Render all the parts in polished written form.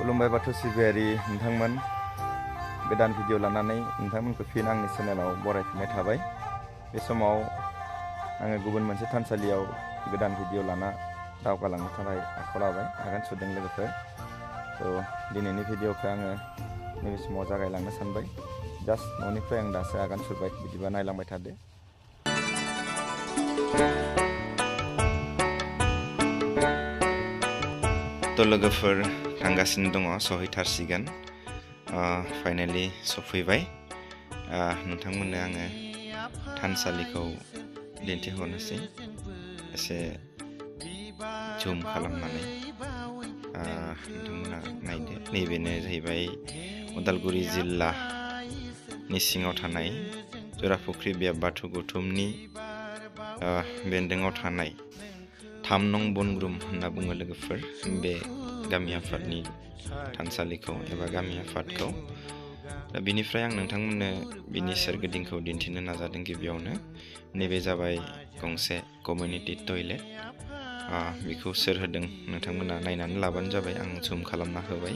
खुलुमबाय बाथौ सिबियारि नोंथांमोन गोदान भिडिअ लानानै नोंथांमोनखौ फिन आंनि चेनेलाव बरायफिननाय थाबाय। बे समाव आङो गुबुन मोनसे थानसालियाव गोदान भिडिअ लाना दावगालांनो थाखाय आखायाव लाबाय, आगान सुरदों लोगोफोर। दिनैनि भिडिअखौ आङो नैबे समाव जागायलांनो सानबाय। जास्ट न'निफ्राय आं दासो आगान सुरबाय, बिदिबा नायलांबाय थादो। लोगोफोर थांगासिनो दङ, सहैथारसिगोन। फाइनालि सफैबाय। नोंथांमोननो आङो थानसालिखौ दिन्थिहरनोसै एसे जुम खालामनानै। नोंथांमोना नायदो, नैबेनो जाहैबाय उदालगुरि जिल्लानि सिङाव थानाय जराफुख्रि बियाब बाथौ गौथुमनि बेन्दोङाव थानाय 3 नं बनग्रुम होनना बुङो लोगोफोर बे गामि आफादनि थानसालिखौ एबा गामि आफादखौ। दा बिनिफ्राय आं नोंथांमोननो बिनि सोरगिदिंखौ दिन्थिनो नाजादों। गिबियावनो नैबे जाबाय गंसे कमिउनिटि टयलेट। बेखौ सोर होदों नोंथांमोना नायनानै लाबानो जाबाय, आं जुम खालामना होबाय।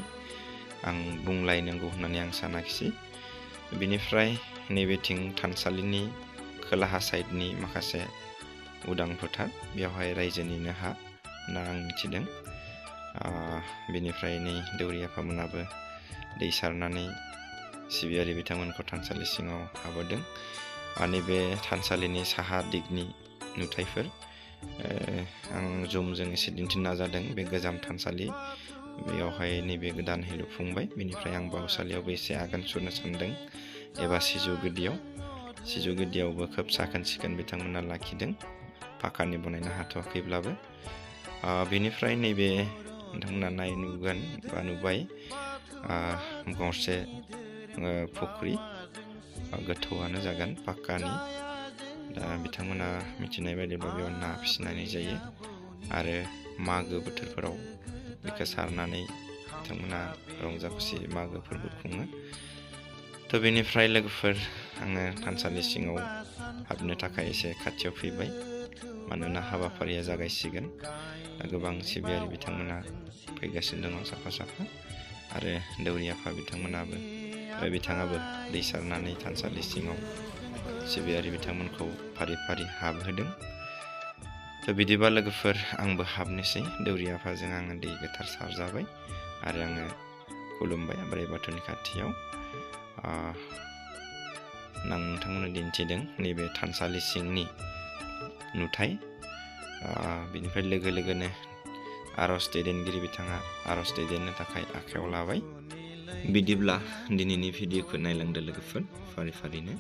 आं बुंलायनांगौ होननानै आं सानाखिसै। बिनिफ्राय नैबेथिं थानसालिनि खोलाहा साइडनि माखासे उदां फोथार, बेवहाय रायजोनिनो हा होनना आं मिथिदों। बेनिफ्राय नै दौरि आफामोनाबो दै सारनानै सिबियारि बिथांमोनखौ थानसालि सिङाव हाबोदों। नैबे थानसालिनि साहा दिगनि नुथायफोर आं जुमजों एसे दिन्थिनो नाजादों। बे गोजाम थानसालि, बेयावहाय नैबे गोदानहै लुफुंबाय। बेनिफ्राय आं बावसालियावबो एसे आगान सुरनो सानदों, एबा सिजौ गुदियावबो खोब साखोन सिखोन बिथांमोना लाखिदों, फाखानि बनायनो हाथ'वाखैब्लाबो। बेनिफ्राय नैबे नोंथांमोना नुबाय गंसे फुख्रि, गोथौआनो जागोन, पाक्कानि। दा बिथांमोना मिथिनाय बायदिब्ला बेयाव ना फिसिनाय जायो आरो मागो बोथोरफोराव बेखौ सारनानै बिथांमोना रंजा खुसि मागो फोरबो खुङो। बेनिफ्राय लोगोफोर आङो थानसालि सिङाव हाबनो थाखाय एसे खाथियाव फैबाय, मानोना हाबाफारिया जागायसिगोन। गोबां सिबियारि बिथांमोना फैगासिनो दङ साफा साफा, आरो दौरि आफा बिथाङाबो दै सारनानै थानसालि सिङाव सिबियारि बिथांमोनखौ फारि फारि हाबहोदों। बिदिबा लोगोफोर आंबो हाबनोसै। दौरि आफाजों आङो दै गोथार सारजाबाय आरो आङो खुलुमबाय बोराइ बाथौनि खाथियाव। आं नोंथांमोननो दिन्थिदों नैबे थानसालि सिंनि नुथाय। बिनिफ्राय लोगो लोगोनो आर'ज दैदेनगिरि बिथाङा आर'ज दैदेननो थाखाय आखायाव लाबाय। बिदिब्ला दिनैनि भिडिअखौ नायलांदो लोगोफोर फारि फारिनो।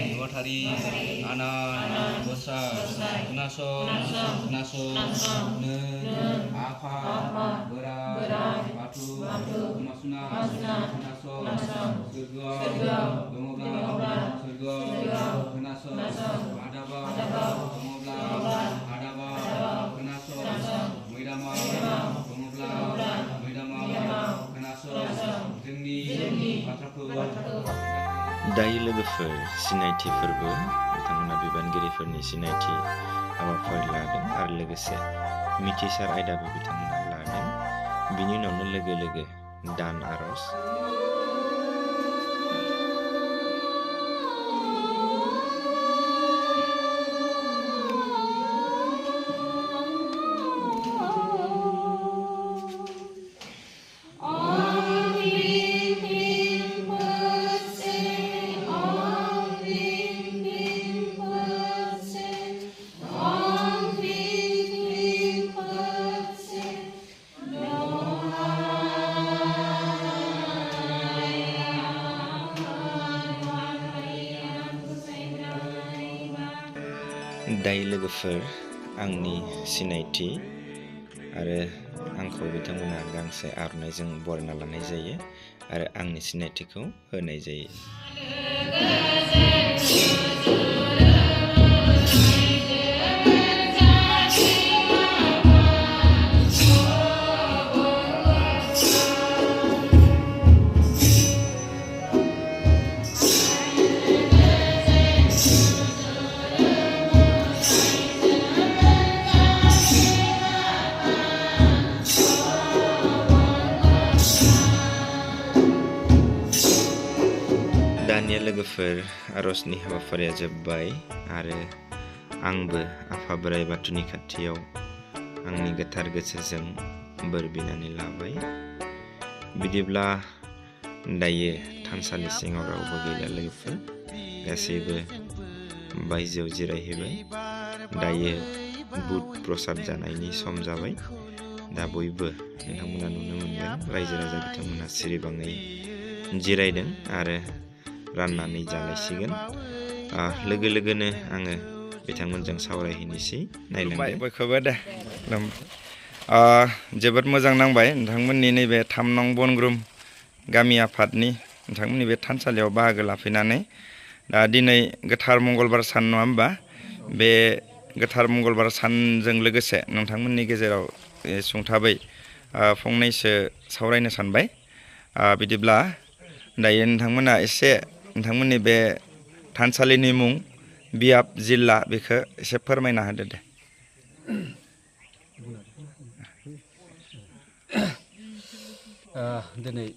Nuwatari anan besar nasong ne apa berat batu masuna nasong surga nasong adaba nasong midama nasong जोंनि बाथ्राखौ। दायो लोगोफोर सिनायथि फोरबो, बिथांमोना बिबानगिरिफोरनि सिनायथि हाबाफारि लादों आरो लोगोसे मिथिसार आयदाबो बिथांमोना लादों। बिनि उनावनो लोगो लोगो दान आर'ज। दाय लोगोफोर आंनि सिनायथि आरो आंखौ बिथांमोना गांसे आर'नाइजों बरायना लानाय जायो आरो आंनि सिनायथिखौ होनाय जायो। दानिया लोगोफोर आर'जनि हाबाफारिया जोब्बाय आरो आंबो आफा बोराइ बाथौनि खाथियाव आंनि गोथार गोसोजों बोर बिनानै लाबाय। बिदिब्ला दायो थानसालि सिङाव रावबो गैला लोगोफोर, गासैबो बायजोआव जिरायहैबाय। दायो बुट प्रसाद जानायनि सम जाबाय। दा बयबो नोंथांमोना नुनो मोनगोन रायजो राजा बिथांमोना सिरिबाङै जिरायदों आरो राननानै जालायसिगोन। लोगो लोगोनो आङो बिथांमोनजों सावरायहैनोसै। नायलांबाय बयखौबो दे। जोबोद मोजां नांबाय नोंथांमोननि नैबे 3 नं बनग्रुम गामि आफादनि नोंथांमोननि बे थानसालियाव बाहागो लाफैनानै। दा दिनै गोथार मंगलबार सान नङा होमबा? बे गोथार मंगलबार सानजों लोगोसे नोंथांमोननि गेजेराव सुंथाबै फंनैसो सावरायनो सानबाय। बिदिब्ला दायो नोंथांमोना एसे नोंथांमोननि बे थानसालिनि मुं, बियाब, जिल्ला बेखौ एसे फोरमायना होदो दे। दिनै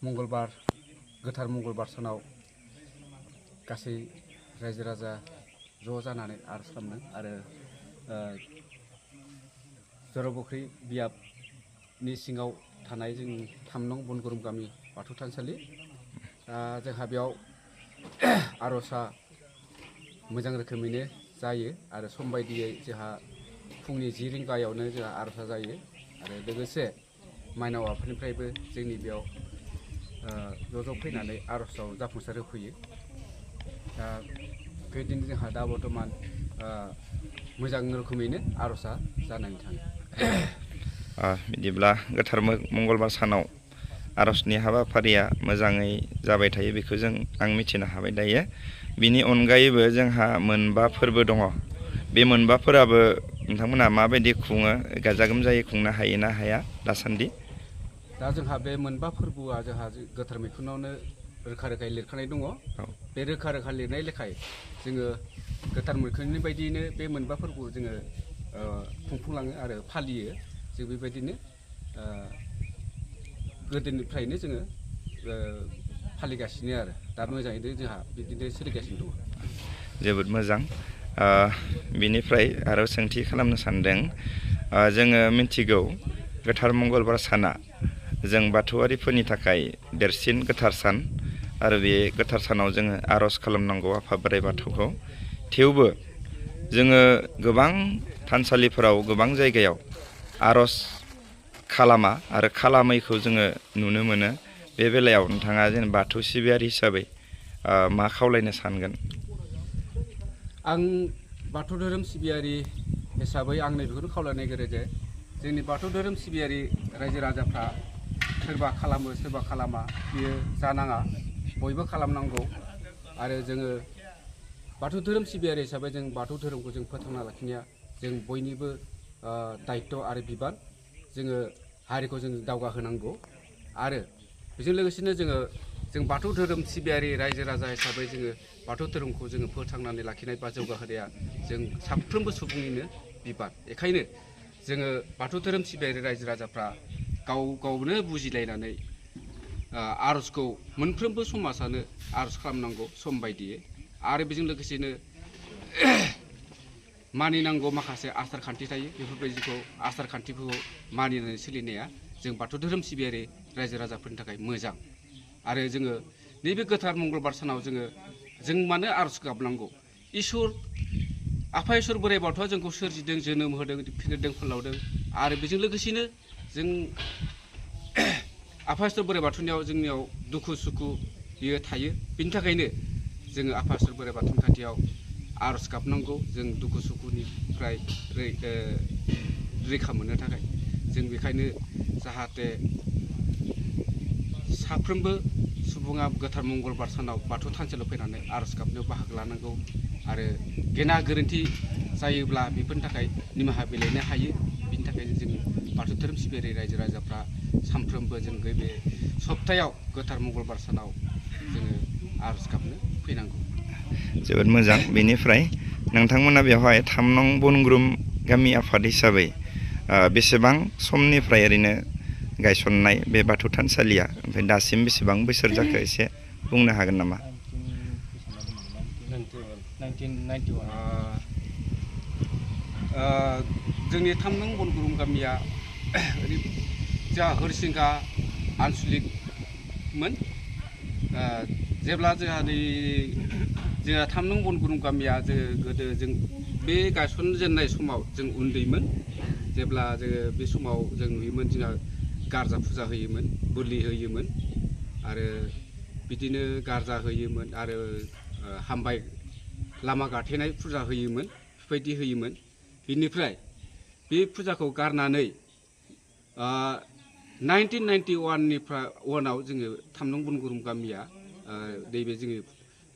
मंगलबार, गोथार मंगलबार सानाव गासै रायजो राजा ज' जानानै आर'ज खालामदों आरो जर'बख्रि बियाबनि सिङाव थानाय जों 3 नं बनगुरुम गामि बाथौ थानसालि। जोंहा बेयाव आर'जआ मोजां रोखोमैनो जायो आरो सम बायदियै जोंहा फुंनि 10 रिंगायावनो जोंहा आर'जआ जायो आरो लोगोसे माइनाव आफानिफ्रायबो जोंनि बेयाव ज' फैनानै आर'जआव जाफुंसार होफैयो। दा बेबायदिनो जोंहा दा बर्थमान मोजां रोखोमैनो आर'जआ जानानै थाङो। बिदिब्ला गोथार मंगलबार सानाव आर'जनि हाबाफारिया मोजाङै जाबाय थायो बेखौ आं मिथिनो हाबाय दायो। बिनि अनगायैबो जोंहा 4 फोरबो दङ। बे 4 फोराबो नोंथांमोना माबायदि खुङो, गाजा गोमजायै खुंनो हायो ना हाया दासान्दि? दा जोंहा बे 4 फोरबोआ जोंहा गोथार मैखुनावनो रोखा रोखायै लिरखानाय दङ। बे रोखा रोखा लिरनाय लेखायै जोङो गोथार मैखुननि बायदियैनो बे 4 फोरबोखौ जोङो खुंफुंलाङो आरो फालियो। जों बेबायदिनो गोदोनिफ्रायनो जोङो फालिगासिनो आरो दा मोजाङैनो जोंहा बिदिनो सोलिगासिनो दङ। जोबोद मोजां। बिनिफ्राय आरो सोंथि खालामनो सानदों, जोङो मिथिगौ गोथार मंगलबार साना जों बाथौआरिफोरनि थाखाय देरसिन गोथार सान आरो बे गोथार सानाव जोङो आर'ज खालामनांगौ आफा बोराइ बाथौखौ। थेवबो जोङो गोबां थानसालिफोराव गोबां जायगायाव आर'ज खालामा आरो खालामैखौ जोङो नुनो मोनो। बे बेलायाव नोंथाङा जेनेबा बाथौ सिबियारि हिसाबै मा खावलायनो सानगोन? आं बाथौ धोरोम सिबियारि हिसाबै आं नैबेखौनो खावलायनो नागिरो जे जोंनि बाथौ धोरोम सिबियारि रायजो राजाफ्रा सोरबा खालामो सोरबा खालामा, बियो जानाङा, बयबो खालामनांगौ। आरो जोङो बाथौ धोरोम सिबियारि हिसाबै जों बाथौ धोरोमखौ जों फोथांना लाखिनाया जों बयनिबो दायित्व आरो बिबान। जोङो हारिखौ जों दावगाहोनांगौ आरो बेजों लोगोसेनो जों बाथौ धोरोम सिबियारि रायजो राजा हिसाबै जोङो बाथौ धोरोमखौ जोङो फोथांनानै लाखिनाय बा जौगाहोनाया जों साफ्रोमबो सुबुंनिनो बिबान। बेखायनो जोङो बाथौ धोरोम सिबियारि रायजो राजाफ्रा गावनो बुजिलायनानै आर'जखौ मोनफ्रोमबो समाजानो आर'ज खालामनांगौ सम बायदियै आरो बेजों लोगोसेनो मानिनांगौ माखासे आसार खान्थि थायो। बेफोरबायदिखौ आसार खान्थिफोरखौ मानिनानै सोलिनाया जों बाथौ धोरोम सिबियारि रायजो राजाफोरनि थाखाय मोजां। आरो जोङो नैबे गोथार मंगलबार सानाव जों मानो आर'ज गाबनांगौ? आफा इसोर बोराइ बाथौआ जोंखौ सोरजिदों, जोनोम होदों, फेदेरदों, फोलावदों आरो बेजों लोगोसेनो जों आफा इसोर बोराइ बाथौनियाव जोंनियाव दुखु सुखु बियो थायो। बिनि थाखायनो जोङो आफा इसोर बोराइ बाथौनि खाथियाव आर'ज गाबनांगौ जों दुखु सुखुनिफ्राय रैखा मोननो थाखाय जों बेखायनो जाहाथे साफ्रोमबो सुबुङा गोथार मंगलबार सानाव बाथौ थानसालियाव फैनानै आर'ज गाबनायाव बाहागो लानांगौ आरो गेना गोरोन्थि जायोब्ला बेफोरनि थाखाय निमाहा बिलाइनो हायो। बिनि थाखायनो जों बाथौ धोरोम सिबियारि रायजो राजाफ्रा सानफ्रोमबो जों बे सप्तायाव गोथार मंगलबार सानाव जोङो आर'ज गाबनो फैनांगौ। जोबोद मोजां। बेनिफ्राय नोंथांमोना बेवहाय 3 नं बनग्रुम गामि आफाद हिसाबै बेसेबां समनिफ्राय ओरैनो गायसननाय बे बाथौ थानसालिया ओमफ्राय दासिम बेसेबां बोसोर जाखो एसे बुंनो हागोन नामा? 1991 जोंनि 3 नं बनग्रुम गामिया जोंहा हरिसिंगा आनसलिकमोन। जेब्ला जोंहा 3 नं बनग्रुम गामिया गोदो जों बे गायसनजेननाय समाव जों उन्दैमोन। जेब्ला जोङो बे समाव जों नुयोमोन जोंहा गारजा फुजा होयोमोन, बोलि होयोमोन आरो बिदिनो गारजा होयोमोन आरो हामबाय लामा गाथेनाय फुजा होयोमोन, बेबायदि होयोमोन। बिनिफ्राय बे फुजाखौ गारनानै 1991आव जोङो 3 नं बनग्रुम गामिया नैबे जोङो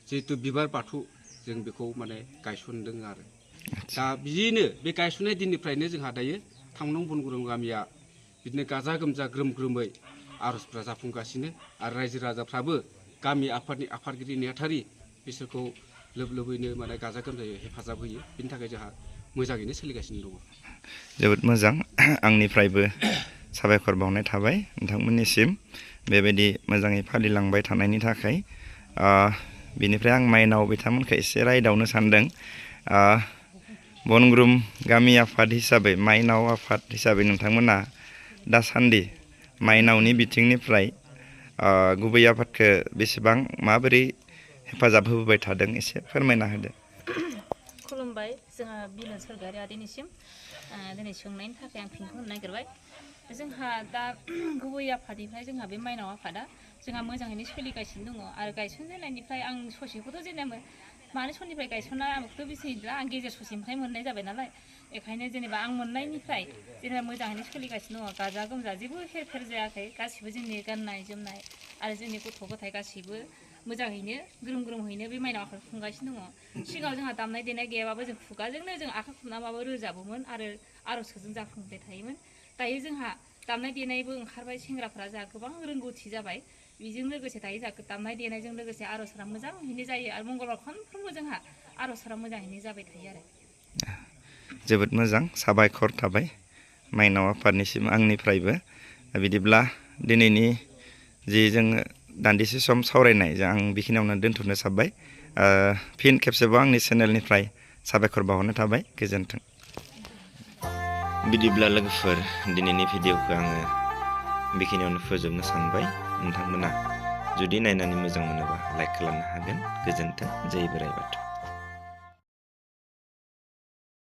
जिहेतु बिबार बाथौ जों बेखौ माने गायसनदों आरो दा बिदिनो बे गायसननाय दिननिफ्रायनो जोंहा दायो 3 नं बनग्रुम गामिया बिदिनो गाजा गोमजा ग्रोम ग्रोमै आर'जफ्रा जाफुंगासिनो आरो रायजो राजाफ्राबो गामि आफादनि आफादगिरि नेहाथारि बिसोरखौ लोब लोबैनो माने गाजा गोमजायै हेफाजाब होयो। बिनि थाखाय जोंहा मोजाङैनो सोलिगासिनो दङ। जोबोद मोजां। आंनिफ्रायबो साबायखर बावनाय थाबाय नोंथांमोननिसिम बेबायदि मोजाङै फालिलांबाय थानायनि थाखाय। बेनिफ्राय आं माइनाव बिथांमोनखौ एसे रायदावनो सानदों। बनग्रुम गामि आफाद हिसाबै माइनाव आफाद हिसाबै नोंथांमोना दासान्दि माइनावनि बिथिंनिफ्राय गुबै आफादखौ बेसेबां माबोरै हेफाजाब होबोबाय थादों एसे फोरमायना होदो। खुलुमबाय। जोंहा बिनो सरगारि आदैनिसिम दिनै सोंनायनि थाखाय आं फिनखौ होनो नागिरबाय। जोंहा दा गुबै आफादनिफ्राय जोंहा बे माइनाव आफादा जोंहा मोजाङैनो सोलिगासिनो दङ आरो गायसनजेननायनिफ्राय आं ससेखौथ' जेनेबा मानो समनिफ्राय गायसनना आंखौथ' बेसिनिला आं गेजेर ससेनिफ्राय मोननाय जाबाय नालाय बेखायनो जेनेबा आं मोननायनिफ्राय जेनेबा मोजाङैनो सोलिगासिनो दङ। गाजा गोमजा जेबो हेर फेर जायाखै। गासिबो जोंनि गाननाय जोमनाय आरो जोंनि गथ' गथाय गासिबो मोजाङैनो ग्रोम ग्रोमहैनो बे माइनाव आफादखौ खुंगासिनो दङ। सिगाङाव जोंहा दामनाय देनाय गैयाबाबो जों खुगाजोंनो जों आखाइ खबनाबाबो रोजाबोमोन आरो आर'जखौ जों जाफुंबाय थायोमोन। दायो जोंहा दामनाय देनायबो ओंखारबाय, सेंग्राफ्रा जोंहा गोबां रोंगौथि जाबाय। बेजों लोगोसे दायो जोंहा दामनाय देनायजों लोगोसे आर'जफ्रा मोजाङैनो जायो आरो मंगलबार खनफ्रोमबो जोंहा आर'जफ्रा मोजाङैनो जाबाय थायो आरो। जोबोद मोजां। साबायखर थाबाय माइनाव आफादनिसिम आंनिफ्रायबो। बिदिब्ला दिनैनि जि जोङो दान्दिसे सम सावरायनाय आं बेखिनियावनो दोनथ'नो सानबाय। फिन खेबसेबाव आंनि चेनेलनिफ्राय साबायखर बावहरनो थाबाय। गोजोन्थों। बिदिब्ला लोगोफोर दिनैनि भिडिअखौ आङो बेखिनियावनो फोजोबनो सानबाय। नोंथांमोना जुदि नायनानै मोजां मोनोबा लाइक खालामनो हागोन। गोजोन्थों। जय बोराइ बाथौ।